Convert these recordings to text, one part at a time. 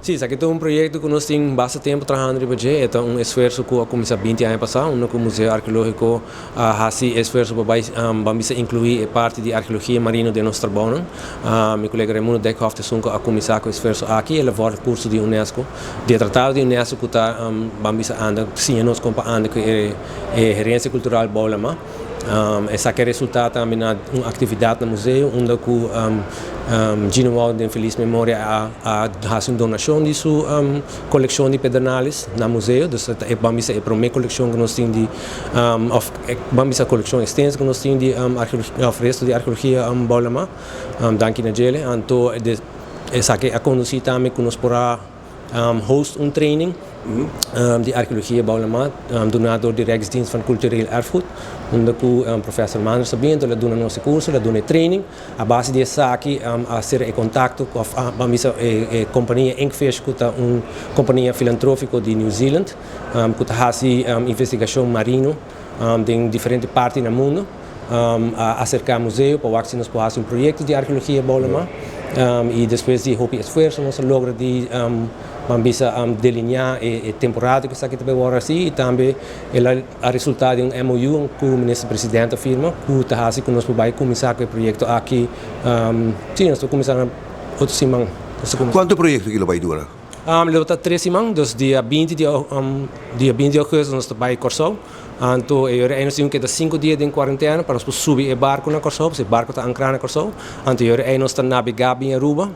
Si, esaki ta un proyecto cu nos tin basta tempo trahando riba dje. E ta un esfuerso cu a cuminsa 20 aña pasa, unda cu Museo Arqueologico a haci esfuerso pa bay ban bisa inclui e parti di arqueologia marino den nos trabounan. Mi colega Raimundo Dijkhoff ta esun cu a cuminsa cu e esfuerso aki. El a volg curso di UNESCO, di e tratado di UNESCO cu ta ban bisa anda siña nos con pa anda cu e herencia cultural bou lama. Esaki a resulta tambe na un actividad na museo unda cu Gino Wout den feliz memoria a haci un donacion di su coleccion di pedernales na museo. Dus e ban bisa e prome coleccion cu nos tin di of ban bisa coleccion extenso cu nos tin di of resto di arqueologia bou lama. Danki na djele. Anto esaki a conduci tambe cu nos por a host un training di arqueologia bou lama duna door di Rijksdienst van Cultureel Erfgoed, unda cu professor Manders a bin, el a duna nos e curso, el a duna e training. A base di esaki a cera e contacto of ban bisa e compania Inkfish, cu ta un compania filantrofico di New Zealand cu ta haci investigacion marino den diferente parti na mundo, a acerca museo pa wak si nos por haci un proyecto di arqueologia bou lama. Y despues di hopi esfuerso nos a logra di ban bisa delinea e temporada cu esaki ta bay worde haci y tambe el a resulta di un MOU cu minister presidente a firma cu ta haci cu nos por bay cuminsa cu e proyecto aki. Si, nos ta cuminsa na otro siman. Cuanto proyecto aki lo bay dura? Lo ta 3 siman, dus dia 20 di augustus nos ta bay Corsou. Anto, e ora nos tin cu keda 5 dia den cuarentena pa nos por subi e barco na Corsou, e barco ta ancra na Corsou. Anto, e ora nos ta navega bin Aruba,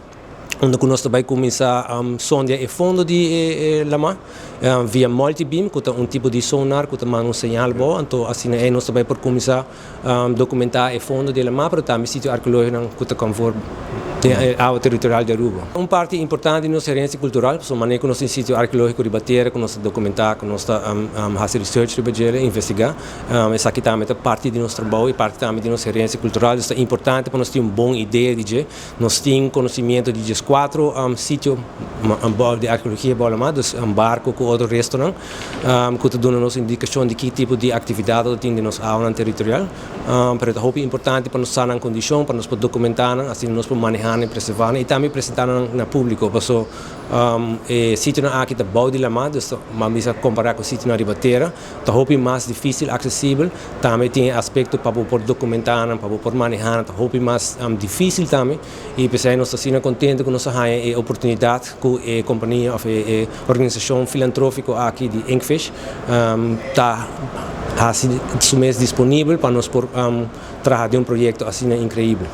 unda cu nos bay cuminsa sondia e fondo di lama via multibeam, cu ta un tipo di sonar cu ta manda un señal bon. Anto, asina nos bay por cuminsa documenta e fondo di lama, pero tambe sitio arqueologico cu ta conforme awa territorial di Aruba. Un parti importante di nos herencia cultural, so manera cu nos tin sitio arqueologico riba tera, cu nos ta documenta, cu nos ta haci research riba dje, investiga. Esaki tambe ta parti di nos trabou y parti tambe di nos herencia cultural. Ta importante pa nos tin un bon idea di dje. Nos tin conocimento di 14 sitio di arqueologia bou lama, dus un barco cu otro resto nan, cu ta duna nos indicacion di ki tipo di actividad tin den nos awa territorial. Pero ta hopi importante pa nos sa nan condicion, pa nos por documenta, asina nos por maneha y preserva y tambe presenta na publico. Paso e sitio aki ta bou di lama, dus ban bisa compara cu sitio riba tera, ta hopi mas dificil accesibel, tambe tin aspecto pa por documenta, pa por maneha, ta hopi mas dificil tambe. Y pesey nos ta asina contento cu nos a haya e oportunidad cu e compania of e organisacion filantrofico aki di Inkfish ta haci su mes disponibel pa nos por traha den un proyecto asina increibel.